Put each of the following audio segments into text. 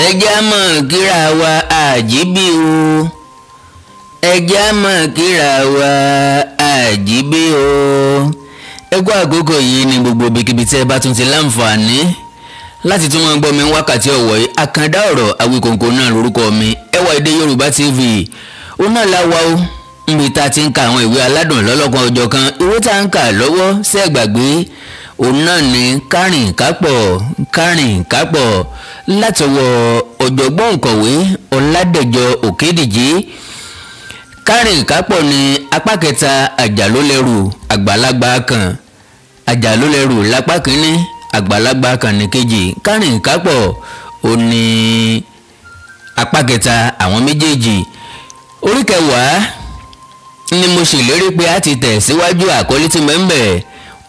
Ẹ jẹ́ á mọ̀ kíra wa àjíbí o, ẹ jẹ́ á mọ̀ kíra wa àjíbí o. Ẹ kú àkókò yìí ní gbogbo ibikíbi tí ẹ bá tún ti láǹfààní láti tún wọn gbọ́ mi wákàtí ọ̀wọ̀ yìí. Àkàndá ọ̀rọ̀ Awíkonko náà lórúkọ mi. Ẹwà Èdè Yorùbá TV ó náà láwa o, níbi tá a ti ń ka àwọn ìwé aládùn lọ́lọ́kan ọjọ́ kan. Ìwé tá a ń kà lọ́wọ́ sí ẹ̀gbàgbé òun náà ní Kárìn Kápọ̀ Kárìn Kápọ̀ látọwọ́ ọ̀jọ̀gbọ́n òǹkọ̀wé Ọládẹ̀jọ Òkèdìjì. Kárìn Kápọ̀ ní apá kẹta, Àjàlólẹ́rù àgbàlagbà kan, Àjàlólẹ́rù lápá kínní, àgbàlagbà kan ní kejì. Kárìn Kápọ̀ ó ní apá kẹta àwọn méjèèjì. Orí kẹwàá ni mo ṣèlérí pé a ti tẹ̀ síwájú. Àkọlé tí mẹ́ńbẹ̀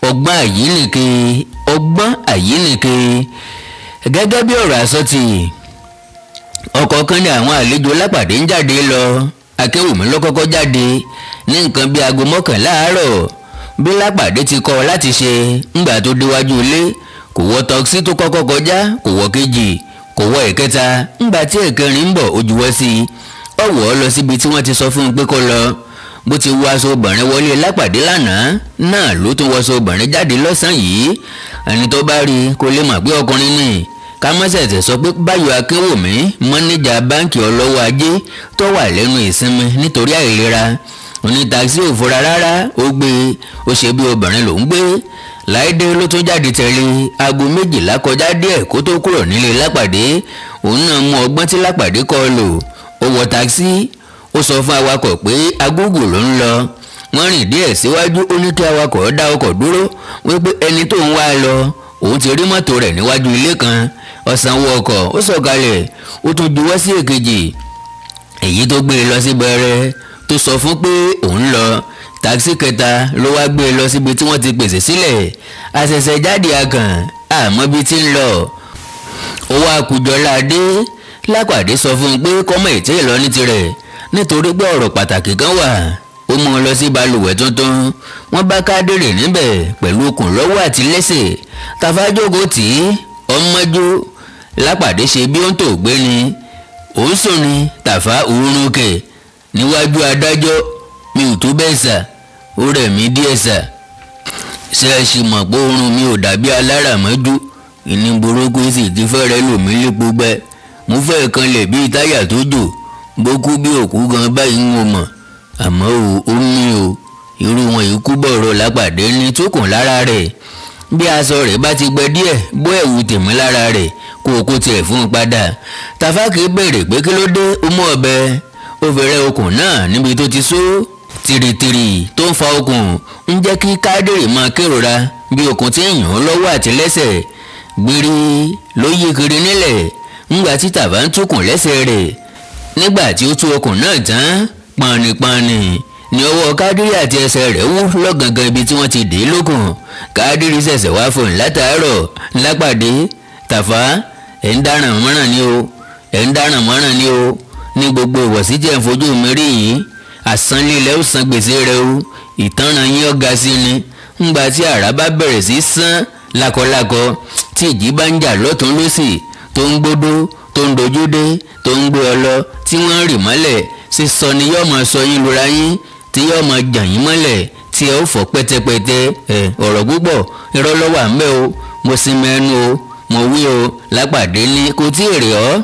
ọgbọ́n àyínìke, ọgbọ́n àyínìke. Gẹ́gẹ́ bí ọ̀rọ̀ àsọtì, ọ̀kọ̀ọ̀kan ní àwọn àlejò lápàdé ń jáde lọ. Akéwùmí ló kọ́kọ́ jáde ní nǹkan bíi aago 11 àárọ̀. Bí lápàdé ti kọ́ láti ṣe ńgbà tó déwájú ilé, kò wọ tọ́sí tó kọ́kọ́ kọjá, kò wọ kejì, kò wọ ìkẹta. Ńgbà tí ẹ̀kẹrin ń bọ̀, ó juwọ́ sí i, ó wọ̀ ọ́ lọ síbi tí wọ́n ti sọ fún un pé kó lọ. Bó ti wọ aṣọ obìnrin wọlé lápàdé lánàá náà ló tún wọṣọ obìnrin jáde lọ́sàn-án yìí. Ẹni tó bá rí kó lè mọ̀ pé ọkùnrin ni. Ká má ṣẹ̀ṣẹ̀ sọ pé Báyọ̀ Akínwùmí, mọ́níjà báǹkì ọlọ́wọ́ ajé tó wà lẹ́nu ìsinmi nítorí àìlera. Onítakisí ò fura rárá, ó gbé ó ṣe bí obìnrin ló ń gbé. Láìdé ló tún jáde tẹ̀lé. Aago 12 kọjá díẹ̀ kó tó kúrò nílé lápàdé. Òun náà mú ọgbọ́n tí lápàdé kọ́ lò. Ó wọ takisí, ó sọ fún awakọ̀ pé agúgù ló ń lọ. Wọ́n rìn díẹ̀ síwájú, ó ní kí awakọ̀ dá ọkọ̀ dúró, wípé ẹni tó ń wá lọ òun ti rí mọ́tò rẹ̀ níwájú ilé kan. Ó sanwó ọkọ̀, ó sọ̀kalẹ̀, ó tún juwọ́ sí èkejì èyí tó gbé e lọ sí bẹ̀rẹ̀ tó sọ fún pé òun lọ. Takisí kẹta ló wá gbé e lọ síbi tí wọ́n ti pèsè sílẹ̀. Àṣẹ̀ṣẹ̀ jáde akàn àmọ́ bí ti ń lọ. Ó wá kùjọ́lá dé. Lápàdé sọ fún un pé kọ́mọ ètè lọ ní tirẹ̀ nítorí pé ọ̀rọ̀ pàtàkì kan wà. Ó mú un lọ sí balùwẹ̀ tuntun. Wọ́n bá Kádìrì níbẹ̀ pẹ̀lú okùn lọ́wọ́ àti lẹ́sẹ̀. Tàfájókòó tì í ọmọjú. Lápàdé ṣe bí ó ń tò gbé ni, òun sùn ni. Tàfá òórùn kẹ̀ níwájú adájọ́, mi ò tó bẹ́ẹ̀ sà, ó rẹ̀ mí díẹ̀ sà. Ṣé ẹ ṣì mọ̀ pé oorun mi ò dàbí aláràmọ́jú? Ìní burúkú sì ti fẹ́rẹ̀ lò mí lépo gbẹ. Mo fẹ́ kanlẹ̀ bíi táyà tó jò, bó kú bí òkú gan báyìí ń wò mọ̀. Àmọ́ o, ó mí o, irú wọn yìí kú bọ̀rọ̀. Lápàdé ní tókùn lára rẹ̀. Bí aṣọ rẹ̀ bá ti gbẹ díẹ̀, bó ẹ̀wù tèmí lára rẹ̀ kó o kó tiẹ̀ fún un padà. Tàfákì béèrè pé kí ló dé. Ó mú ọ̀bẹ, ó fẹ́rẹ̀ okùn náà níbi tó ti só tìrìtìrì tó ń fa okùn ń jẹ́ kí Kádìrì máa kérora bí okùn tí ń yàn án lọ́wọ́ àti lẹ́sẹ̀. Gbére ló yí kiri nílẹ̀ ńgbà tí Tàfá ń túkùn lẹ́sẹ̀ rẹ̀. Nígbà tí ó tú okùn náà tán, pọ̀nìpọ̀nì ní ọwọ́ Kádìrì àti ẹsẹ̀ rẹ̀ wú lọ́gangan ibi tí wọ́n ti dé lókun. Kádìrì ṣẹ̀ṣẹ̀ wá fòun látàárọ̀. Lápàdé, Tàfá, ẹ̀ ń dáràn mọ́ràn ni o, ẹ̀ ń dáràn mọ́ràn ni o. Ní gbogbo ìwọ̀sí tí ẹ̀ ń fojú mi rí yìí, àsanlé ó san gbèsè rẹ̀ o. Ìtanràn yín ọ̀gá sí ni. Ńgbà tí àrá bá bẹ̀rẹ̀ sí sán lákọlákọ, tí ìjì bá ń jà lọ́tún lọ́sì, tó ń gbódó, tó ń dojú dé, tó ń gbé ọ lọ, tí wọ́n ń rì mọ́lẹ̀, sísọ ni yóò máa sọ yín lura yín, tí yóò máa jà yín mọ́lẹ̀, tí ẹ ó fọ́ pẹ́tẹ́pẹ́tẹ́. Ẹ ọ̀rọ̀ púpọ̀ irọ́ ló wà ńbẹ̀ o. Mo sinmi ẹnu o, mo wí o. Lápàdé ní kò tí ì rè ọ́,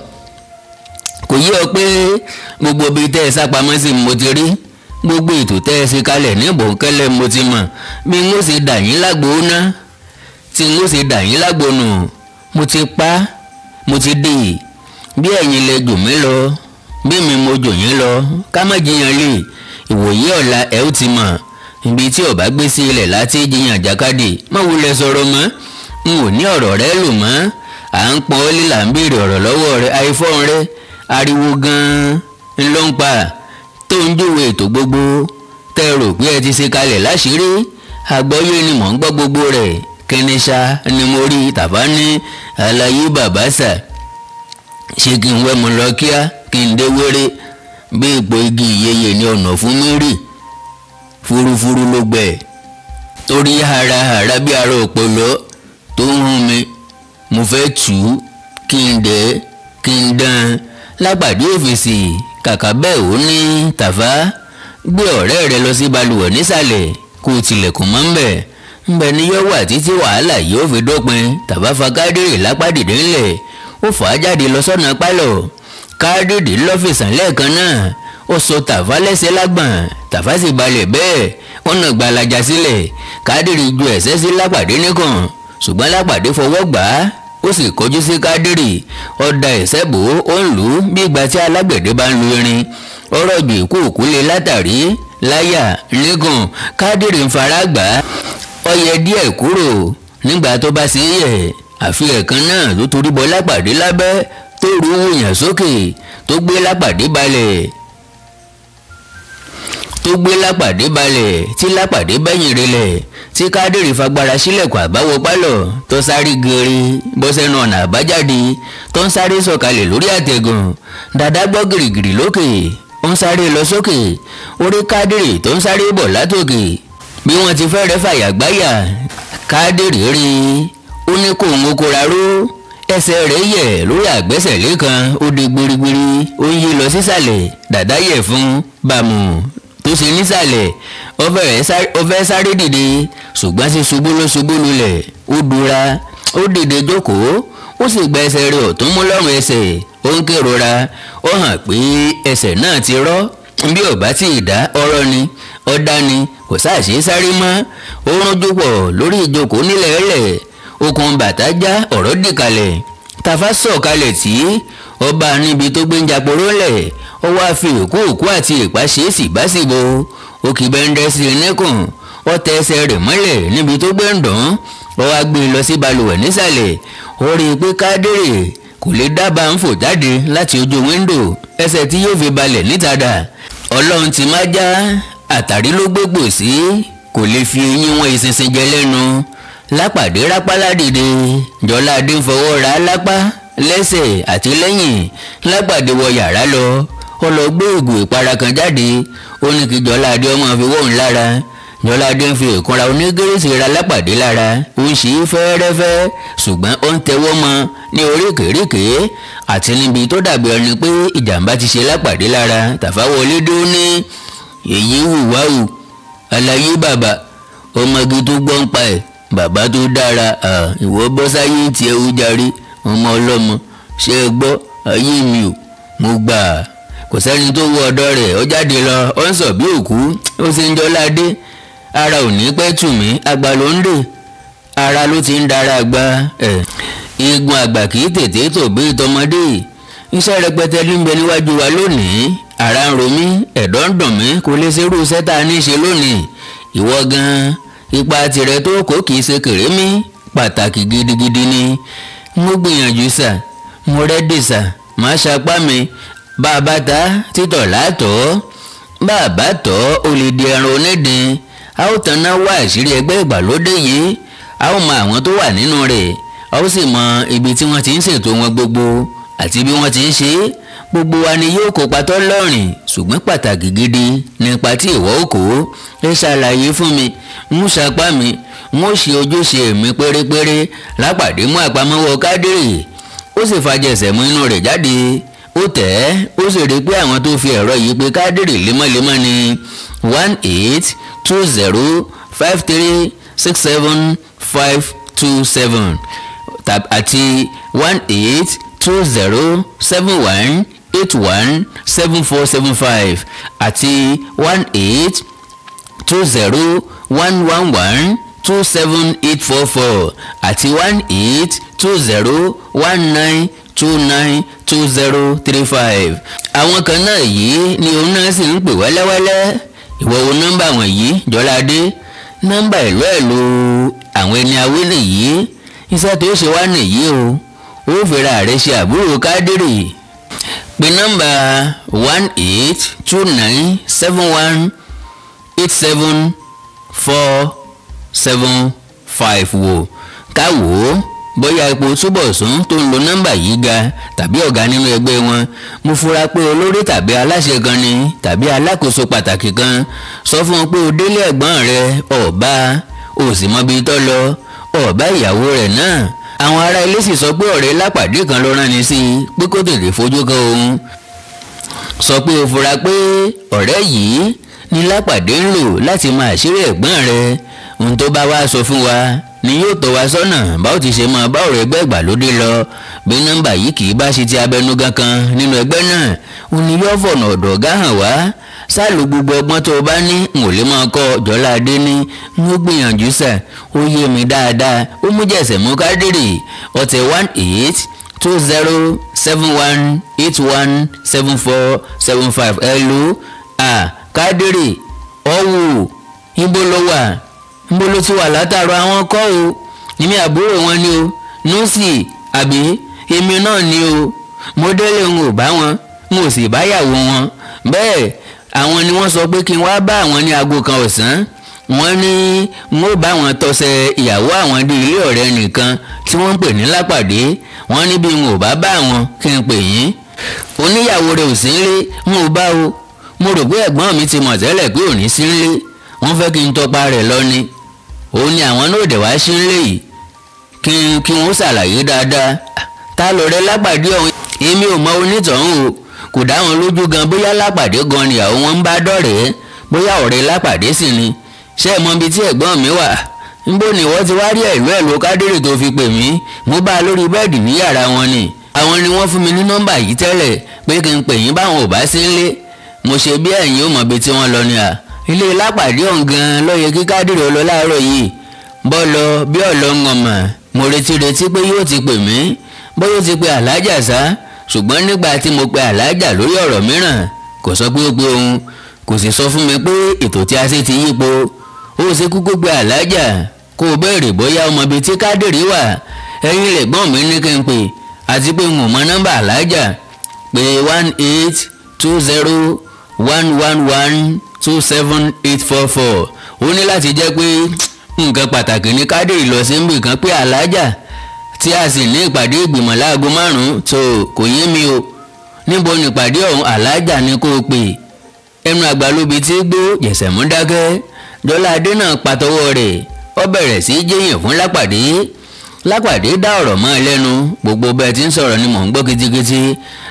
kò yí ọ pé gbogbo ibi tẹ́ ẹ sápamọ́ sí mo ti rí, gbogbo ètò tẹ́ ẹ ṣe kalẹ̀ ní bòńkẹ́lẹ́ mo ti mọ̀. Bí n ó ṣe dà yín lágbo ná, tí n ó ṣe dà yín lágbo nù, mo ti pa, mo ti dé. Bí ẹ̀yin lẹ jù mí lọ, bí mi mo jù yín lọ, ká má jiyàn lè. Ìwòye ọ̀la ẹ ó ti mọ̀ ibi tí ọba gbé sí ilẹ̀ láti jiyàn jákàdé. Má wulẹ̀ sọ̀rọ̀ mọ́, n ò ní ọ̀rọ̀ rẹ lò mọ́. À ń pọ́n ọ́ lílà ń béèrè ọ̀rọ̀ lọ́wọ́ rẹ, àìfọ́n rẹ ariwo gan-an ló ń pa tó ń júwe ètò gbogbo tẹ́ rò pé ẹ ti ṣe kalẹ̀ láṣìírí. Àgbọ́yé ni mò ń gbọ́ gbogbo rẹ̀. Kẹ́nìṣà ni mo rí. Tàbá ní àlàyé bàbá sà, ṣé kí n wẹ́ mu lọ kíá kí n dé wéré bí ipò igi ìyeyè ní ọ̀nà fún mi rì fúrúfúrú ló gbẹ torí harahara bí ara òpòlọ́ tó ń hún mi. Mo fẹ́ tù ú kí n dẹ̀ Kí n dán Lápàdé òfìsì. Kàkà bẹ́ẹ̀ ó ní Tàfá gbé ọ̀rẹ́ rẹ lọ sí balùwẹ̀ nísàlẹ̀ kó o tilẹ̀kùn mọ́ ńbẹ̀ ńbẹ̀ ni yóò wà títí wàhálà yóò fi dópin. Tàfá fa Kádírì lápá dìde ńlẹ̀, ó fà á jáde lọ sọ́nà pálọ̀. Kádírì lọ́fìsàn lẹ́ẹ̀kan náà, ó sọ Tàfá lẹ́sẹ̀ lágbọ̀n. Tàfá sì balẹ̀ bẹ́ẹ̀, ó nà gbalaja sílẹ̀. Kádírì ju ẹ̀sẹ̀ sí Lápàdé nìkan, ṣùgbọ́n Lápàdé fọwọ́ gbà á, ó sì kọjú sí Kádírì. Ó da ẹ̀sẹ̀ bò ó, ń lù ú bí ìgbà tí alágbẹ̀dẹ bá ń lu irin. Ọ̀rọ̀ ju ìkú òkú lé látàrí láyà lẹ́gàn. Kádírì ń fara gbà á, ó yẹ díẹ̀ kúrò nígbà tó bá ṣe é yẹ̀. Àfi ẹ̀kan náà ló torí bọ Lápàdé lábẹ́, tó rú wòyàn sókè, tó gbé Lápàdé balẹ̀ tí Lápàdé bẹ́yìn relẹ̀, tí Kádírì fagbára sílẹ̀kùn àbáwọ pálọ̀, tó sáré geere bọ́ sẹ́nu ọ̀nà àbájáde, tó ń sáré sọ̀kalẹ̀ lórí àtẹ̀gùn. Dàdá gbọ́ gìrìgìrì lókè, ó ń sáré lọ sókè. Orí Kádírì tó ń sáré bọ̀ látòkè. Bí wọ́n ti fẹ́rẹ̀ fàyà gbáyà, Kádírì rí i, ó ní kó ń kóra ró. Ẹsẹ̀ rẹ̀ yẹ̀ lórí àgbẹ́sẹ̀lé kan, ó di gbirigbiri, ó ń yí lọ sísàlẹ̀. Dàdá yẹ̀ fún bàmù tó ṣe nísàlẹ̀. Ó fẹ́ sáré dìde, ṣùgbọ́n ṣe ṣubú ló ṣubú lulẹ̀. Ó dura, ó dìde jókòó, ó sì gba ẹsẹ̀ rẹ̀ ọ̀tún mú lọ́rùn ẹsẹ̀. Ó ń kérora, ó hàn pé ẹsẹ̀ náà ti rọ́. Bí ò bá tí ì dá ọ̀rọ̀ ni ọ̀dá ni, kò sáàṣe sáré mọ́. Ó rúnjú pọ̀ lórí ìjókòó nílẹ̀ ẹlẹ̀. Okùn bàtà já, ọ̀rọ̀ dìkalẹ̀. Tàfá sọ̀kalẹ̀ tí ọba níbi tó gbé ń japoró lẹ̀. Ó wáá fi òkú òkú àti ìpá ṣe é sì bá sì bo. Ó kì bẹ́ńdẹ́ sí i níkùn, ó tẹ ẹsẹ̀ rẹ̀ mọ́lẹ̀ níbi tó gbé ń dùn. Ó wáá gbé e lọ sí balùwẹ̀ nísàlẹ̀. Ó rí i pé Kádírì kò lè dábàá ń fò jáde láti ojú wíńdò, ẹsẹ̀ tí yóò fi balẹ̀ níta dà. Ọlọ́run ti má já àtàrí ló gbégbò sí, kò lè fi eyín wọn ìsinsin jẹ lẹ́nu. Lápàdé rápálá dìde, Jọládé ń fọwọ́ ra lápá lẹ́sẹ̀ àti lẹ́yìn. Lápàdé wọ yàrá lọ, ó lọ gbé ògùn ìpara kan jáde. Ó ní kí Jọládé ọmọ fi wọ́n lára. Jọládé ń fi ìkunra onígírísì ra Lápàdé lára, ó ń ṣe é fẹ́ẹ́rẹ́fẹ́, ṣùgbọ́n ó ń tẹwọ́ mọ́ ní oríkèéríkèé àti níbi tó dàbí ẹni pé ìjàmbá ti ṣe Lápàdé lára. Tàfá wọlé dó ní èyí wùwáwù aláyé bàbá ọmọge tó gbọ́n pa ẹ̀, bàbá tó dára. Ìwọ bọ́ sáyé tiẹ̀ ó jarí ọmọ ọlọ́mọ, ṣé ẹ gbọ́ ayé mi ò mo gbà á. Kò sẹ́ni tó wọ ọ̀dọ̀ rẹ̀, ó jáde lọ, ó ń sọ bí òkú, ó sì ń Jọládé. Ara ò ní pẹ́ tù mí, àgbà ló ń dè, ara ló ti ń dara àgbà ẹ̀. Igun àgbà kì í tètè tò bí tọmọdé. Iṣẹ́ rẹpẹtẹ ní bẹ níwájú wa lónìí. Ara ń ro mí, ẹ̀dọ̀ ń dùn mí, kò lè ṣerú iṣẹ́ tá a ní ṣe lónìí. Ìwọ gan-an ipa tirẹ̀ tó kó kì í ṣe kèrémí, pàtàkì gidigidi ni. Mo gbìyànjú sà, mo rẹ́dì sà, má ṣapá mi. Bá a bá ta títọ̀ látọ̀, bá a bá tọ̀ ó lè di ẹran onídìí. A ó tanná wá àṣírí ẹgbẹ́ ìgbàlódé yìí, a ó mọ àwọn tó wà nínú rẹ̀, a ó sì mọ ibi tí wọ́n ti ń ṣètò wọn gbogbo àti bí wọ́n ti ń ṣe é. Gbogbo wa ni yóò kópa tó lọ́rìn, ṣùgbọ́n pàtàkì gidi nípa tí ìwọ ó kó. Ẹ ṣàlàyé fún mi, ń ṣapá mi, ń ṣe ojúṣe mi pérépéré. Lápàdé mú àpamọ́wọ́ Kádírì, ó sì fàjẹsẹ̀ mú inú rẹ̀ jáde. Ó tẹ̀ ẹ́, ó sì rí i pé àwọn tó fi ẹ̀rọ yìí pé Kádírì lemọ́lemọ́ ni 18205 367527 àti 182071817475 àti 182011127844 àti 182019292035. Àwọn kan náà yìí ni òun náà sì ń pè wẹ́lẹ́wẹ́lẹ́. Ìwọ wo nọ́mbà wọ̀nyí Jọládé? Nọ́mbà ìlú ẹ̀lú àwọn ẹni awé nìyí. Iṣẹ́ tó ṣe wá nìyí o, ó fẹ́ra rẹ̀ ṣe àbúrò Kádírì. Pè nọ́mbà 18297187475 wò ká wò ó bóyá ipò Túbọ̀sún tó ń lo nọ́mbà yìí ga tàbí ọ̀gá nínú ẹgbẹ́ wọn. Mo fura pé olórí tàbí aláṣẹ kan ni tàbí alákòóso pàtàkì kan. Sọ fún un pé o délé ẹ̀gbọ́n rẹ ọ̀bá, o sì mọbi tó lọ, ọ̀bá ìyàwó rẹ̀ náà. Àwọn ará ilé sì sọ pé ọ̀rẹ́ Lápàdé kan ló rán ni sí i pé kó tètè fojú kan òun. Sọ pé o fura pé ọ̀rẹ́ yìí ni Lápàdé ń lò láti máa àṣírí ẹ̀gbọ́n rẹ̀. Ohun tó bá wá sọ fún wa ni yóò tọ́ wa sọ́nà báwo ti ṣe máa bá ọ̀rọ̀ ẹgbẹ́ ìgbàlódé lọ. Bí nọ́mbà yìí kì í bá ṣe ti abẹnugan kan nínú ẹgbẹ́ náà, òun ni yóò fọ̀nà ọ̀dọ̀ ọ̀gá hàn wá. Sálù gbogbo ọgbọ́n tó o bá ní n ò lè máa kọ́ Jọládé ní n ó gbìyànjú sà, ó yé mi dáadáa. Ó mú jẹ̀sẹ̀ mú Kádírì ọ̀tẹ̀ 182071817475. Ẹ lu à Kádírì ọ̀wù ibo ló wà, ibo ló ti wà látàrọ àwọn kọ́ o, èmi àbúrò wọn ni o, nùsì àbí èmi náà ni o. Mo délé n ò bá wọn, n ò sì báyàwó wọn. Bẹ́ẹ̀ àwọn ni wọ́n sọ pé kí n wá bá àwọn ní aago kan ọ̀sán. Wọ́n ní n ó bá wọn tọsẹ̀ ìyàwó àwọn dé ilé ọ̀rẹ́ nìkan tí wọ́n ń pè ní Lápàdé. Wọ́n ní bí n ò bá bá àwọn kí n pè yín. Oníyàwó rẹ̀ ò sí nílé, n ò bá o. Mo rò pé ẹ̀gbọ́n mi ti mọ̀ tẹ́lẹ̀ pé ò ní sí nílé, wọ́n fẹ́ kí n tọpa rẹ̀ lọ ni. Òun ni àwọn náà dẹ̀ wá sí nílé yìí kí wọ́n ṣàlàyé dáadáa. Ta lọ̀rẹ́ Lápàdé ọ̀hún? Èmi ò mọ onítọ̀hún o, kò dá wọn lójú gan bóyá Lápàdé gan ni àwọn wọn ń bá dọ̀rẹ́, bóyá ọ̀rẹ́ Lápàdé sì ni. Ṣé ẹ mọ ibi tí ẹ̀gbọ́n mi wà? Níbo ni wọ́n ti wá rí ẹ̀lú ẹ̀lú Kádírì tó fi pè mí? Mo bá a lórí bẹ́ẹ̀dì ní yàrá wọn ni. Àwọn ni wọ́n fún mi ní nọ́mbà yìí tẹ́lẹ̀ pé kí n pè yín báwọn ò bá sí nílé. Mo ṣe bí ẹ̀yin ò mọ̀ ibi tí wọ́n lọ ni à. Ilé Lápàdé ọ̀hún gan ló yẹ kí Kádírì ó lọ láàárọ̀ yìí. Bọ́ lọ bí ọ̀lọ́ ń ọmọ, mo retí retí pé yóò ti pè mí, bóyá ó ti pe Àlájà sá. Ṣùgbọ́n nígbà tí mo pe Àlájà lórí ọ̀rọ̀ mìíràn, kò sọ pé ó pe òun, kò sì sọ fún mi pé ètò tí a ṣe ti yípo. Ó ṣe kúkú pe Àlájà kó o béèrè bóyá ọmọ ibi tí Kádírì wà. Ẹ̀yin lẹ̀gbọ́n mi ní kí n pè, àti pé n ò mọ nọ́mbà Àlájà. Pé 182011127844. Ó ní láti jẹ́ pé nǹkan pàtàkì ní Kádírì lọ sí níbì kan pé Àlájà tí a sì ní ìpàdé ìgbìmọ̀ láago 5 tó kò yé mi o. Níbo ni ìpàdé ọ̀hún? Àlájà ni kó o pè. Ẹnu àgbàlóbi tí gbó jẹ̀sẹ̀mú dákẹ́. Jọládé náà pàtọwọ́ rẹ̀, ó bẹ̀rẹ̀ sí í jẹ́yìn fún Lápàdé. Lápàdé dá ọ̀rọ̀ mọ́ ẹ lẹ́nu, gbogbo bẹ́ẹ̀ tí ń sọ̀rọ̀ ni mò ń gbọ́ kitikiti.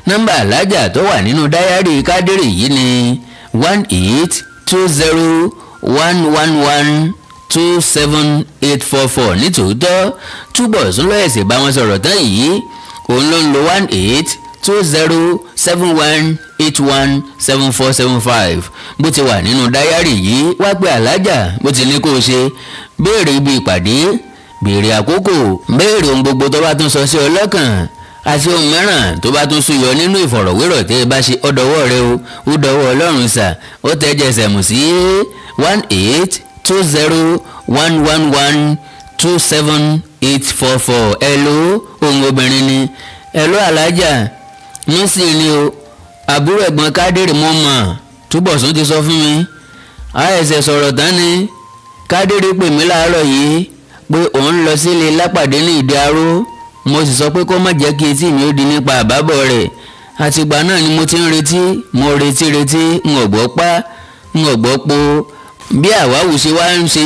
Nọ́mbà Àlájà tó wà nínú dáyárì Kádírì yìí ni 182011127844. Nítòótọ́ Túbọ̀sún ló ẹ̀sẹ̀ bá wọn sọ̀rọ̀ tán yìí, òun ló ń lo 182071817475. Bó ti wà nínú dáyárì yìí, wá pé Àlájà bó ti ní kó o ṣe. Béèrè ibi ìpàdé, béèrè àkókò, béèrè ohun gbogbo tó bá tún sọ sí ọ lọ́kàn àti ohun mìíràn tó bá tún súyọ nínú ìfọ̀rọ̀wérọ̀ tẹ́ ẹ bá ṣe. Ọ̀dọ̀wọ́ rẹ o, ó dọwọ́ Ọlọ́run sà. Ó tẹ́jẹsẹ̀ mù sí 182011127844. Ẹ̀ló ohun obìnrin ni. Ẹ̀ló Àlájà nísì ni o, àbúrò ẹ̀gbọ́n Kádírì mo mọ̀, Túbọ̀sún ti sọ fún mi. Àìsẹ̀ sọ̀rọ̀ tán ni Kádírì pè mí láàárọ̀ yìí pé òun lọ sílé Lápàdé ní Ìdí Aró. Mo sì sọ pé kó má jẹ́ kí etí mi ó di nípa àbábọ̀ rẹ̀. Àtìgbà náà ni mo ti ń retí, mo retí retí, n ò gbọ́ pa, n ò gbọ́ po. Bí àwáwù ṣe wá ń ṣe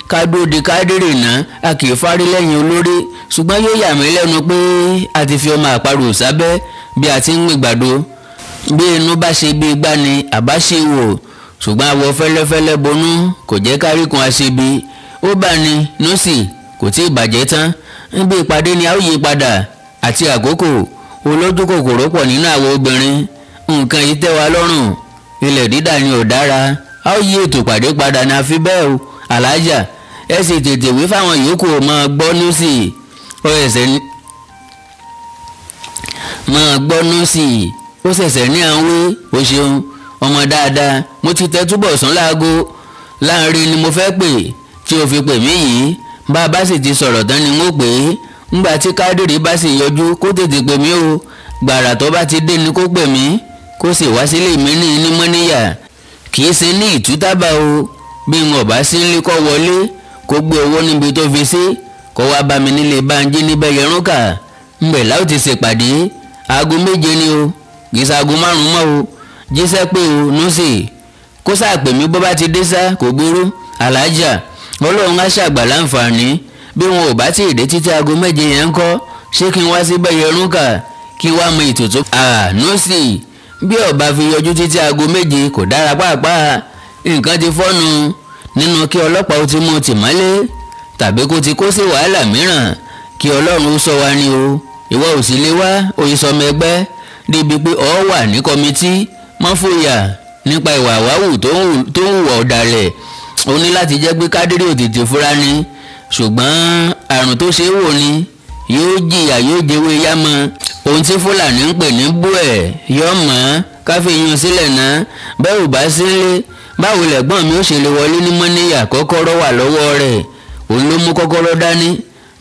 kádó di Kádírì náà, a kì í fárí lẹ́yìn olórí. Ṣùgbọ́n yóò yà mí lẹ́nu pé a ti fi ọmọ àparò sábẹ́ bí a ti ń gbìn gbàdo. Bí inú bá ṣe bí igbá ni àbá ṣe wò, ṣùgbọ́n àwọ̀ fẹ́lẹ́fẹ́lẹ́ bonú kò jẹ́ káríkun aṣebi. Ó bá ní nùsì kò tí ì bàjẹ́ tán. Níbi ìpàdé ni a ó yí padà àti àkókò. Olójú kòkòrò pọ̀ nínú àwọn obìnrin. Nǹkan yìí tẹ́ wa lọ́rùn, ilẹ̀ dídà ni ò dára. A ó yí ètò ìpàdé padà ní àfi bẹ́ẹ̀ o. Àlájà ẹ sì tètè wí fáwọn yòókù máa gbọ́ nùsì. Ó ṣẹ̀ṣẹ̀ máa gbọ́ nùsì. Ó ṣẹ̀ṣẹ̀ ní à ń wí. O ṣeun ọmọ dáadáa, mo ti tẹ Túbọ̀sún láago. Láàrin ni mo fẹ́ pè tí o fi pè mí yìí. Bá a bá sì ti sọ̀rọ̀ tán ni n ó pè é. Ńgbà tí Kádírì bá sì yọjú kó tètè pè mí o. Gbàrà tó bá ti dé ni kó pè mí, kó sì wá sílé mi ní ní mọ́níyà. Kì í ṣe ní ìtútàbà o. Bí n ò bá sí nílé kó wọlé, kó gbé owó níbi tó fi sí, kó wá bá mi nílé Bánjí níbẹ̀ yẹrúnkà. Ńbẹ̀ láò ti ṣèpàdé. Aago 7 ni o, kì í ṣe aago 5 mọ́ o. Jíṣẹ́ pé o nùsì, kó sáà pè mí bó bá ti dé sá, kò burú. Àlájà Ọlọ́run á ṣàgbà láǹfààní. Bí wọn ò bá tí ì dé títí aago 7 yẹn ń kọ́, ṣé kí n wá sí Bẹ́yẹrúnkà kí wá mọ ètò tó. Àánú sì bí ọba fi yọjú títí aago 7 kò dára pàápàá. Nǹkan ti fọ́nu nínú kí ọlọ́pàá ó ti mú tìmọ́lé tàbí kó ti kó sí wàhálà mìíràn. Kí Ọlọ́run ó sọ wa ni o. Ìwọ ò sì lè wá oyè sọmọ ẹgbẹ́ débi pé ọ wà ní kọ́mítì mọ́ fòyà nípa ìwà àwáwù tó ń hùwà ọ̀dàlẹ̀. Ó ní láti jẹ́ pé Kádírì ò tètè fura ni, ṣùgbọ́n àrùn tó ṣe é wò ni yóò jìyà, yóò jẹ́wé yámọ́. Ohun tí Fúlàní ń pè ní bú ẹ̀ yọ mọ́ káfíyún sílẹ̀ náà. Bẹ́ẹ̀ ò bá sílé, báwo lẹ̀gbọ́n mi ó ṣe lè wọlé ní mọ́níyà? Kọ́kọ́rọ́ wà lọ́wọ́ rẹ̀, òun ló mú kọ́kọ́rọ́ dání.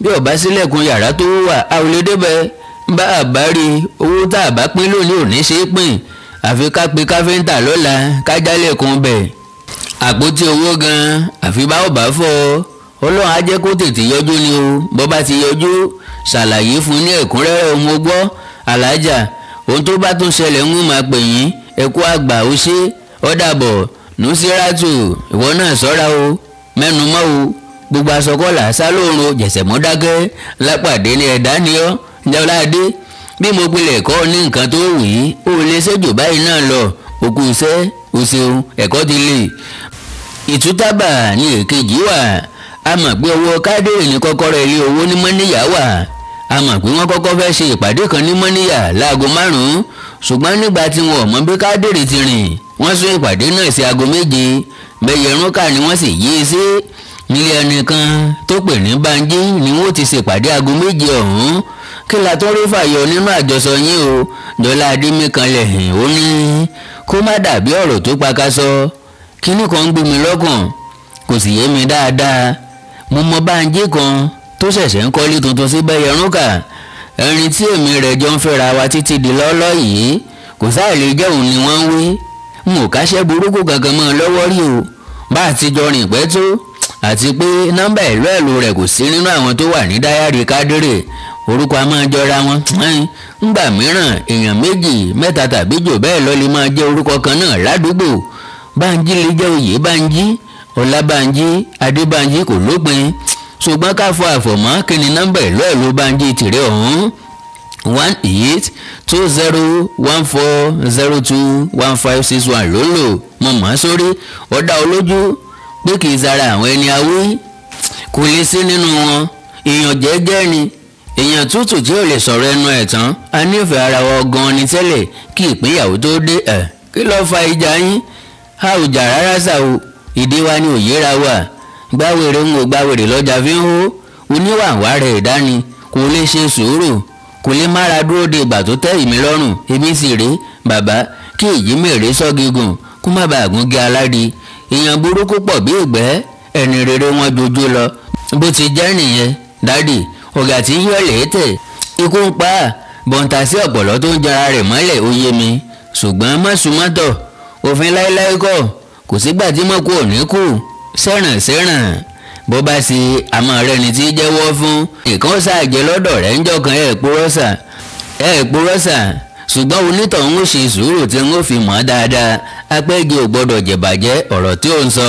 Bí ó bá sílẹ̀kùn yàrá tó wà, a ò lè débẹ̀. Bá a bá rí owó tá a bá pín lónìí ò ní ṣe é pín, àfi ká pe káfíńtà lọ́la ká jálẹ̀kùn bẹ̀. Àpótí owó gan-an àfi bá ò bá fọ́. Ọlọ́run á jẹ́ kó tètè yọjú ni o. Bọ́ bá ti yọjú, ṣàlàyé fún ní ẹ̀kúnrẹ́rẹ́ ohun ó gbọ́. Alájà, ohun tó bá tún ṣẹlẹ̀ ń máa pè yín. Ẹ kú àgbà, ó ṣe ó dàbọ̀. Nùsíràtù, ìwọ náà ṣọ́ra o, mẹ́nu mọ́ o. Gbogbo aṣọkọ́là sálóorun jẹ̀sẹ̀mọ́ dákẹ́ lápàdé ní ẹ̀dá ni ọ́. Jọládé, bí mo pilẹ̀ kọ́ ní nǹkan tó wù í, ó lè ṣèjò báyìí náà lọ. Òkú iṣẹ́ o ṣeun, ẹ̀kọ́ ti lè. Ìtútàbà ní èkejì wà. A mọ̀ pé owó Kádírì ní kọ́kọ́rọ́ ilé owó ní mọ́níyà wà. A mọ̀ pé wọ́n kọ́kọ́ fẹ́ ṣe ìpàdé kan ní mọ́níyà láago 5, ṣùgbọ́n nígbà tí wọn ò mọ bí Kádírì ti rìn, wọ́n sún ìpàdé náà sí aago 7. Bẹ́yẹrúnkà ni wọ́n sì yí i sí nílé ẹnìkan tó pè ní Bánjí ni wọ́n ti ṣèpàdé aago 7 ọ̀hún. Kí la tó rí fàyọ nínú àjọsọ yín o? Jọládé mẹ́kanlẹ̀ hìn ó ní kó má dàbí ọ̀rọ̀ tó pakasọ. Kíní kan ń gbé mi lọ́kàn, kò sì yé mi dáadáa. Mo mọ Bánjí kan tó ṣẹ̀ṣẹ̀ ń kọ́lé tuntun sí Bẹ́yẹrúnkà, ẹni tí èmi rẹ̀ jọ ń fẹ́ra wa títí di lọ́lọ́ yìí. Kò sáà lè jẹ́ òun ni wọ́n ń wí. N ò káṣẹ́ burúkú kankan mọ́ ọ lọ́wọ́ rí o, bá a ti jọ rìn pẹ́ tó, àti pé nọ́mbà ìlú ẹ̀lú rẹ̀ kò sí nínú àwọn tó wà ní dáyàrí Kádírì. Orúkọ a máa jọra wọn. Ńgbà mìíràn èèyàn 2, 3 tàbí jù bẹ́ẹ̀ lọ lè máa jẹ́ orúkọ kan náà ládùúgbò. Bánjí lè jẹ́ Oyè Bánjí, Ọlábánjí, Adébánjí, kò lópin. Ṣùgbọ́n ká fọ àfọ̀mọ́, kí ni nọ́mbà ìlú ẹ̀lú Bánjí tìrẹ ọ̀hún? 182014021561 ló lò. Mo mọ̀ ọ́ sórí. Ọ̀dà olójú pé kì í sara àwọn ẹni awí, kò lè sí nínú wọn. Èèyàn jẹ́jẹ́ ni, èèyàn tútù tí ò lè sọ̀rọ̀ ẹnu ẹ̀ tán. A nífẹ̀ẹ́ ara wa gan ni tẹ́lẹ̀ kí ìpínyàwó tó dé. Ẹ̀ kí ló fa ìjà yín? A ò jà rárá sà o, ìdí wa ni òyìnbá wà. Gbáwèrè ń wò gbáwèrè lọ́jà fi ń hó. Oníwàwá rẹ̀ ìdáni kò lè ṣe sùúrù, kò lè mára dúró de ìgbà tó tẹ́ ìmí lọ́rùn. Èmi sì rèé bàbá, kí èyí mèrè sọ́gígùn kó má bàa gún gé aládi. Èèyàn burúkú pọ̀ bí ìgbẹ́, ẹni rere wọn jojú lọ. Bó ti jẹ́ nìyẹn dádì. Ọ̀gá tí yọ̀ lẹ́tẹ̀ ikú ń pa bọ̀ǹtà sí ọ̀pọ̀lọ́ tó ń jara rẹ̀ mọ́lẹ̀, ó yé mi. Ṣùgbọ́n má sùmọ́tọ̀ òfin láéláé kọ́, kò sígbà tí mo kú ò ní kú. Sẹ́ràn sẹ́ràn bó bá ṣe àmọ́ rẹ ni tí jẹ́wọ́ fún ìkan ṣàjẹ́ lọ́dọ̀ rẹ̀ ń jọkàn. Ẹ̀ purọ́sà, ẹ̀ purọ́sà, ṣùgbọ́n onítọ̀hún ó ṣe sùúrù tí ń ó fi mọ̀ dáadáa. Apẹ́jẹ ò gbọ́dọ̀ jẹ̀bàjẹ́ ọ̀rọ̀ tí ó ń sọ.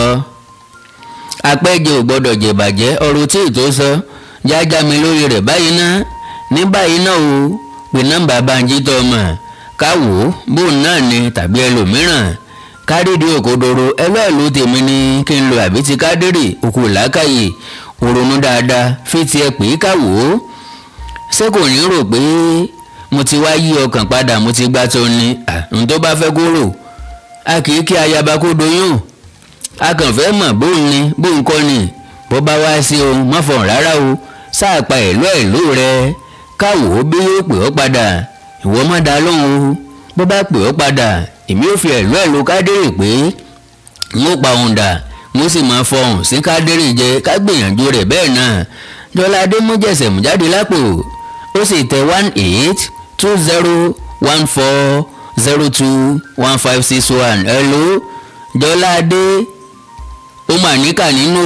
Apẹ́jẹ ò gbọ́dọ̀ jẹ̀bàjẹ́ ọ̀rọ̀ tí ì tó sọ. Jájá mi lórí rẹ̀ báyìí ná, ní báyìí náà o. Pè nọ́mbà Bánjí tó mọ̀, káwò bóun náà ni tàbí ẹlòmíràn. Kádìrì òkodoro ẹlẹ́ẹ̀lú tèmi ni kí n lo àbí ti Kádìrì òkú làákàyè òrònú dáadáa fi tiẹ̀ pé káwò. Ṣé kò ní rò pé mo ti wá yí ọkàn padà, mo ti gbá tó ní n tó bá fẹ́ kó rò? A kì í kí ayaba kó doyún. A kàn fẹ́ mọ̀ bóun ni bóun kọ́ ni. Bó bá wá sí o, má fọ̀n rárá o. Sáàpa ìlú ẹ̀lú rẹ káwò bí yóò pè ọ́ padà. Ìwọ má dá lóhùn o. Bó bá pè ọ́ padà, èmi ò fi ẹ̀lú ẹ̀lú Kádírì pé n ó pa òun dà, mo sì máa fọhùn sí Kádírì jẹ. Ká gbìyànjú rẹ̀ bẹ́ẹ̀ náà. Jọládé mú jẹ̀sẹ̀mú jáde lápò, ó sì tẹ 182014021561. Hello Jọládé, ó mà níkà nínú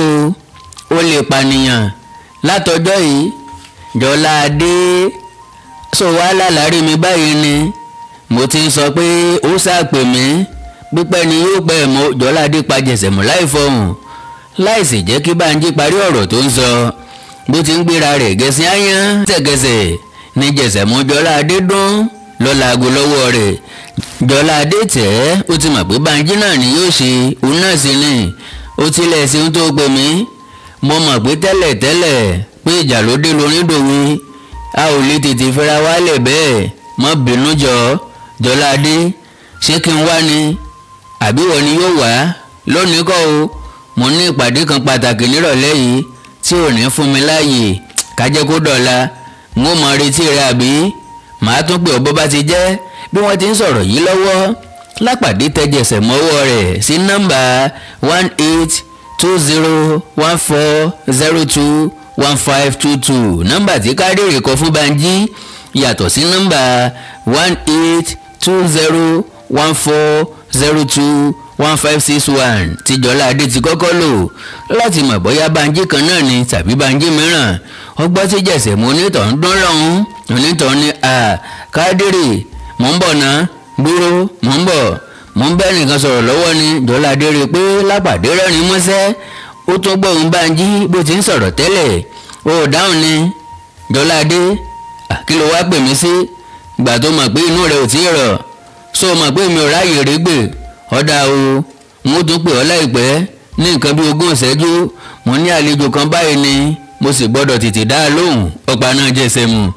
o, ó lè pànìyàn látọjọ́ yìí. Jọládé, sọ wàhálà lárí mi báyìí ni mo ti ń sọ pé ó ṣàpè mí, pípẹ́ ni yóò pẹ́ mọ́. Jọládé pa jẹ̀sẹ̀mú láì fọhùn, láì sì jẹ́ kí Bánjí parí ọ̀rọ̀ tó ń sọ. Bó ti ń gbéra rẹ̀ gẹ̀sìn áyán tẹ̀gẹ̀sẹ̀ ní Jẹ̀sẹ̀mú Jọládé dún lọ́la aago lọ́wọ́ rẹ̀. Jọládé tẹ̀ ẹ́, ó ti mọ̀ pé Bánjí náà ni yóò ṣe, òun náà sì ni ó tilẹ̀ ṣe ń tó pè mí. Mo mọ̀ pé tẹ́lẹ̀ tẹ́lẹ̀ pé ìjà ló dé lórí dòwe, a ò lè tètè fẹ́ra wálẹ̀ bẹ́ẹ̀. Má bínú jọ Jọládé, ṣé kí n wá ni àbí wọ́n ni yóò wá lónìí kọ́ o? Mo ní ìpàdé kan pàtàkì nírọ̀lẹ́ yìí tí ò ní fún mi láàyè, ká jẹ́ kó dọ̀la. N ó mọ retí rẹ àbí màá tún pè ọ́ bó bá ti jẹ́. Bí wọ́n ti ń sọ̀rọ̀ yìí lọ́wọ́, Lápàdé tẹjẹsẹ̀ mọ́wọ́ rẹ̀ sí nọ́mbà 182014021522, nọ́mbà tí Kádìrì kọ fún Bánjí yàtọ̀ sí nọ́mbà 182014021561 tí Jọládé ti kọ́kọ́ lò láti mọ̀ bóyá Bánjí kan náà ni tàbí Bánjí mìíràn. Ọgbọ́n tí Jẹ̀sẹ̀mú onítọ̀ ń dún lọ́hún, onítọ̀ ní a Kádìrì mò ń bọ̀ ná, dúró mò ń bọ̀, mò ń bẹ́ nìkan sọ̀rọ̀ lọ́wọ́ ni. Jọládé rí i pé Lápàdé rẹ́rìn músẹ́, ó tún gbọ́ òun Bánjí bó ti ń sọ̀rọ̀ tẹ́lẹ̀. Ó dáhùn ni Jọládé, kí ló wá pè mí sí gbà tó mọ̀ pé inú rẹ̀ ò tí ì rọ̀? So mọ̀ pé mi ò ráyè régbè? Ọ̀dà o, n ó tún pè ọ́ láìpẹ́ ní nǹkan bí 20 ìṣẹ́jú. Mo ní àlejò kan báyìí ni mo sì gbọ́dọ̀ tètè dá a lóhùn. Ọ̀pá náà Jẹ̀sẹ̀mú.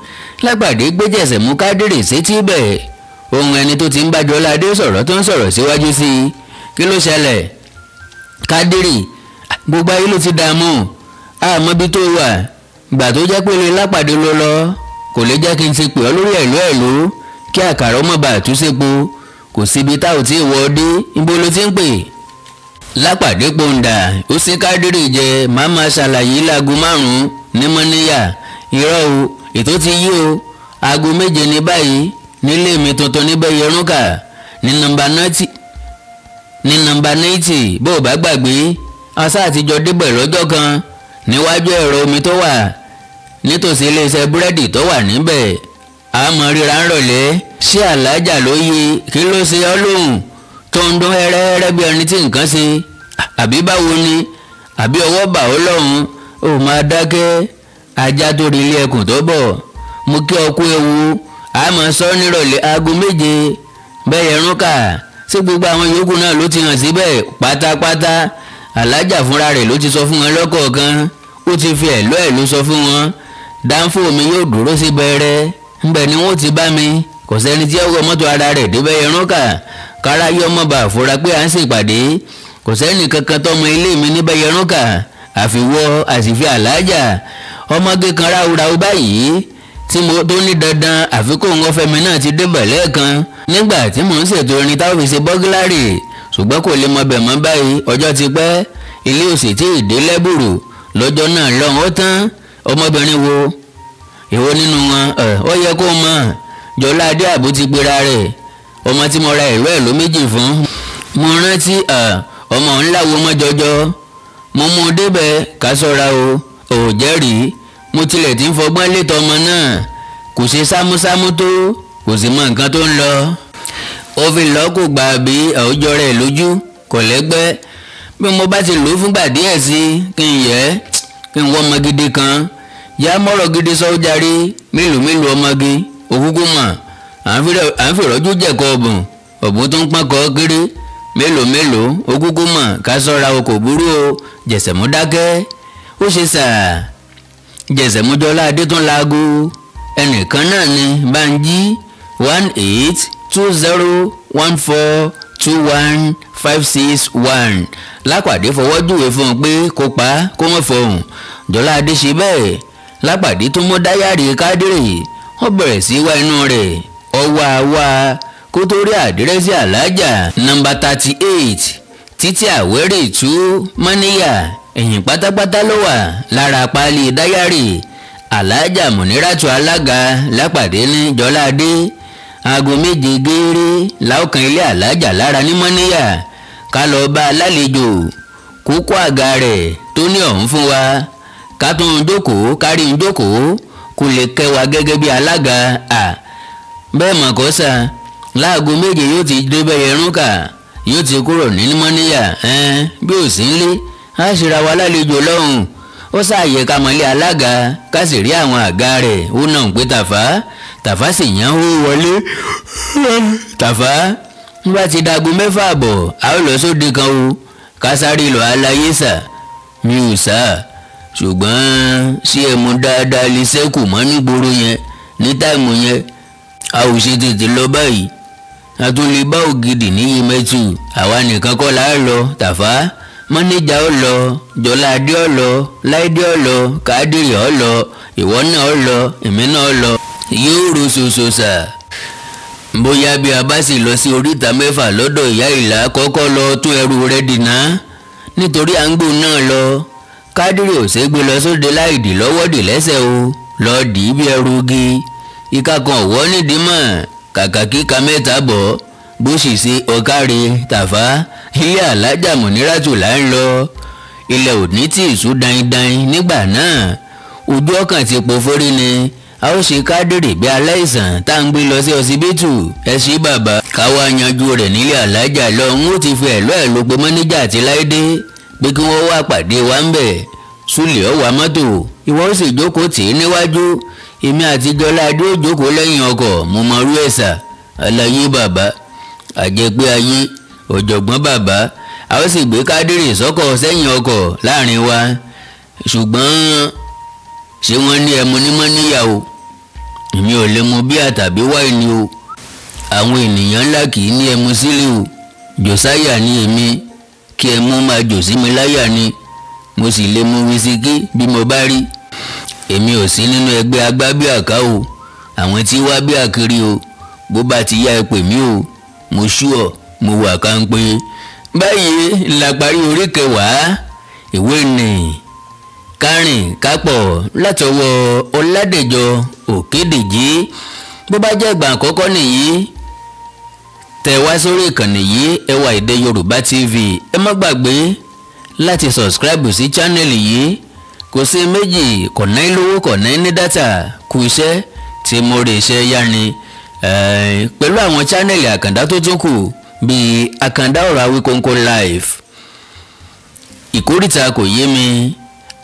Lápàdé gbé Jẹ̀sẹ̀mú Kádìrì sétí bẹ̀. Ohun ẹni tó ti ń bá Jọládé sọ̀rọ̀ tó ń sọ̀rọ̀ síwájú sí i. Kí ló ṣẹlẹ̀ Kádìrì? Gbogbo ayé ló ti dààmú, àmọ́ bí tó wà gbà tó jẹ́ pé ilé Lápàdé ló lọ, kò lè jẹ́ kí n ti pè ọ́ lórí ẹ̀lú ẹ̀lú kí àkàrà ọmọ bàá tú sépo. Kò síbi tá ò tí ì wọ́ dé, ibo ló ti ń pè? Lápàdé pòǹdà ó sì Kádìrì jẹ, màá máa ṣàlàyé láago 5 ní Mọ́níyà. Irọ́ o, ètò ti yí o, aago 7 ní báyìí nílé mi tuntun níbẹ̀ Yẹrúnkà ní nọ́mbà 90. Bó o bá gbàgbé, ọ̀sá àtijọ́ débẹ̀ lọ́jọ́ kan níwájú ẹ̀rọ omi tó wà nítòsí iléeṣẹ́ búrẹ́dì tó wà níbẹ̀. Àmọ́ ríra ń rọ̀lẹ́. Ṣé àlájà ló yẹ? Kí ló ṣe ọ́ lóhùn tó ń dún hẹ́rẹ́hẹ́rẹ́ bí ẹni tí nǹkan ṣe? Àbí báwo ni? Àbí ọwọ́ bà ó lọ́hùn? Ó máa dákẹ́ ajá tó rí ilé ẹkùn tó bọ̀. Mo kí ọ kú ewu, àmọ́ sọ nírọ̀lẹ́ aago 7 bẹ́ẹ̀ Yẹrúnkà. Ṣé gbogbo àwọn yòókù náà ló ti hàn síbẹ̀ pátápátá? Alájà fúnra rẹ̀ ló ti sọ fún wọn lọ́kọ̀ọ̀kan, ó ti fi ẹ̀lú ẹ̀lú sọ fún wọn. Dáńfó mi yóò dúró sí bẹ̀rẹ̀ ńbẹ̀ ni wọ́n ti bá mi. Kò sẹ́ni tí ó wọ mọ́tò ara rẹ̀ débẹ̀ Yẹrúnkà káráyé ọmọ bá fura pé à ń ṣèpàdé. Kò sẹ́ni kankan tọmọ ilé mi níbẹ̀ Yẹrúnkà àfiwọ́ àsìfi àlájà ọmọge kan ráúráú báyìí tí mo tó ní dandan àfikún ọ̀fẹ́ mi náà ti débẹ̀ lẹ́ẹ̀kan nígbà tí mò ń ṣètò irin táwọn fi ṣe bọ́gílárì, ṣùgbọ́n kò lè mọ bẹ̀ mọ́ báyìí. Ọjọ́ ti pẹ́, ilé òsì tí ì dé lẹ́bùrù lọ́jọ́ náà lọ́hùn ó tán. Ọmọbìnrin wo èwo nínú wọn? Ó yẹ kó mọ̀, Jọládé àbó ti gbéra rẹ̀, ọmọ tí mo ra ìlú ẹ̀ ló méjì fún. Mo rántí ọmọ ńlá wo mọ́ jọjọ, mo mú un débẹ̀ ká sọ́ra o, ò jẹ́rìí. Mo tilẹ̀ ti ń fọgbọ́n létọ́ ọmọ náà, kò ṣe sámúsámú tó, kò sì mọ nǹkan tó ń lọ. Ó fi lọ́ kò gbà bí àwùjọ rẹ̀ lójú, kò lẹ́gbẹ́. Bí mo bá ti lò ó fúngbà díẹ̀ sí i, kí n yẹ kí n wọ́ ọmọ gidi kan. Yá mọ́rọ̀ gidi sọ jàre, mélòó mélòó ọmọge òkúkú mọ̀, à ń fìrọ́jú jẹ̀kọ ọ̀bùn, ọ̀bùn tó ń pọ́n kọ́ kéré. Mélòó mélòó òkúkú mọ̀, ká sọ́ra o, kò burú o. Jẹ̀sẹ̀mú dákẹ́, ó ṣe sàá. Jẹ̀sẹ̀mú Jọládé tún laago ẹnìkan náà ni Bánjí 1820142156. Lápàdé fọwọ́ júwe fún un pé kó pa kó mọ̀ fọhùn. Jọládé ṣe bẹ́ẹ̀. Lápàdé tó mú dáyàrí Kádìrì, ó bẹ̀rẹ̀ sí wá inú rẹ̀ ọwọ́ àwa kó tó rí àdírẹ́sì àlájà nọ́mbà 38 títí Àwérè tú Mọ́níyà. Ẹ̀yìn pátápátá ló wà lára páálí dáyàrí àlájà Mùníràtù alága. Lápàdé ní Jọládé, aago 7 gééré láòkàn ilé àlájà lára ní Mọ́níyà, ká lọ bá a lálejò kókó àga rẹ̀ tó ní ọ̀hún fún wa, ká tún un jókòó kárí un jókòó kó lè kẹ́ wa gẹ́gẹ́ bí alága. À bẹ́ẹ̀ mọ̀ kó sà, láago 7 yóò ti débẹ̀ Yẹrúnkà, yóò ti kúrò ní Mọ́níyà. Bí ò sí nílé á ṣera wa lálejò lọ́hùn. Ó ṣàyẹ ká mọ̀lé alága ká sì rí àwọn àga rẹ̀. Ó náà ń pé Tàfá. Tàfá sì yàn ó wọlé. Tàfá nígbà tí dago 6:30 a ó lọ sóde kan o, ká sáré lọ aláyé sà. Mi ò sà, ṣùgbọ́n ṣé ẹ mú dáadáa lè ṣẹ́kù mọ́ nígboro yẹn ní táìmù yẹn? A ò ṣe tètè lọ báyìí, a tún lè bá ògidì ní Yemẹtu. Àwa nìkan kọ́ la lọ Tàfá, mọ́nẹ́jà ó lọ, Jọládé ó lọ, Láìdé ó lọ, Kádìrì ó lọ, ìwọ náà ó lọ, èmi náà ó lọ. Yóò ro ṣoṣo sà. Bóyá bí a bá sì lọ sí oríta 6 lọ́dọ̀ ìyá Ìlá, kọ́kọ́ lọ tún ẹrù rẹ̀ dìná nítorí à ń gbò náà lọ. Kádìrì ò ṣe gbé lọ sóde láì dì lọ́wọ́ dì lẹ́sẹ̀ o, lọ dì í bí ẹrù igi. Ìka kan ọ̀wọ́ nídìí mọ̀, kàkà kíka 3 bọ̀. Bó sì ṣe ọ̀káre Tàfá, ilé alájà Mùníràtù là ń lọ. Ilẹ̀ òní tí ìṣú daindain nígbà náà, ojú ọkàn ti po fórí ni. A ó ṣe Kádìrì bí aláìsàn tá à ń gbé lọ sí ọsibítù. Ẹ ṣí bàbá, káwá yanjú rẹ̀ nílé alájà lọ. Ń ó ti fi ẹ̀lọ́ ẹ̀ ló pe mọ́níjà àti Láìdé pé kí wọ́n wá pàdé wa ń bẹ̀. Súlẹ̀ ó wa mọ́tò, ìwọ ó sì jókòó tì í níwájú, èmi àti Jọládé ó jókòó lẹ́yìn ọkọ̀. Mo mọ irú ẹ̀sà aláyé bàbá, àjẹpé ayé ọ̀jọ̀gbọ́n bàbá. A ó sì gbé Kádìrì sọ́kọ̀ sẹ́yìn ọkọ̀ láàrin wa. Ṣùgbọ́n ṣé wọ́n ní ẹmu nímọ́ níyàwó? Èmi ò lè mu bíà tàbí wáìnì o. Àwọn ènìyàn ńlá kì í ní ẹmu sílẹ̀ o. Jòsáyà ni èmi, kí ẹmu máa jò sí mi láyà ni. Mo sì lè mu wísíkí bí mo bá rí. Èmi ò sí nínú ẹgbẹ́ agbábíàká o, àwọn tí wá bíà kiri o. Bó bá ti yá ẹ pè mí o, mo ṣú ọ, mo wà kánpé. Báyìí la parí orí kẹwàá ìwé nì Kárìn Kápọ̀ látọwọ́ Ọládẹ̀jọ Òkédèjì. Bó bá jẹ́ ìgbà àkọ́kọ́ nìyí tẹ wá sórí ìkànnì yìí, Ẹwà Èdè Yorùbá TV, ẹ má gbàgbé láti subscribe sí channel yìí. Kò sí méjì, kò ná lówó, kò ná ní dátà, kù iṣẹ́ tí mo rè iṣẹ́ yá ni. Pẹ̀lú àwọn channel àkàndá tó tún kù bíi Àkàndá Ọ̀rọ̀ Awíkonko Live, Ìkórìtà Kò Yé Mi,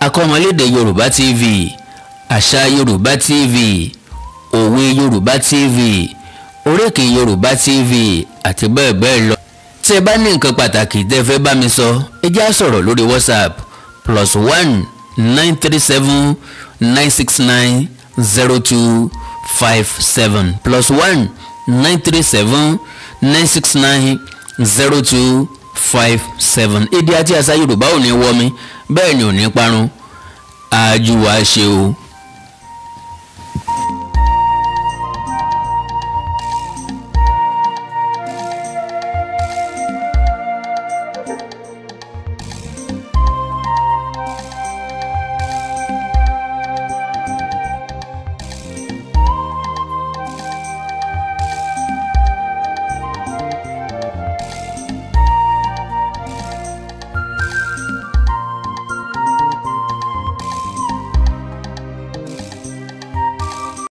Akọ́mọlédè Yorùbá TV, Àṣà Yorùbá TV, Òwe Yorùbá TV, Oríkì Yorùbá TV àti bẹ́ẹ̀ bẹ́ẹ̀ lọ. Tí ẹ bá ní nǹkan pàtàkì tẹ́ fẹ́ bá mi sọ, ẹ jẹ́ á sọ̀rọ̀ lórí WhatsApp +1 937 969 0257 +1 937 969 0257. Èdè àti àṣà Yorùbá ò ní wọ́ mi, bẹ́ẹ̀ ni ò ní parun. Àjùwà ṣe o.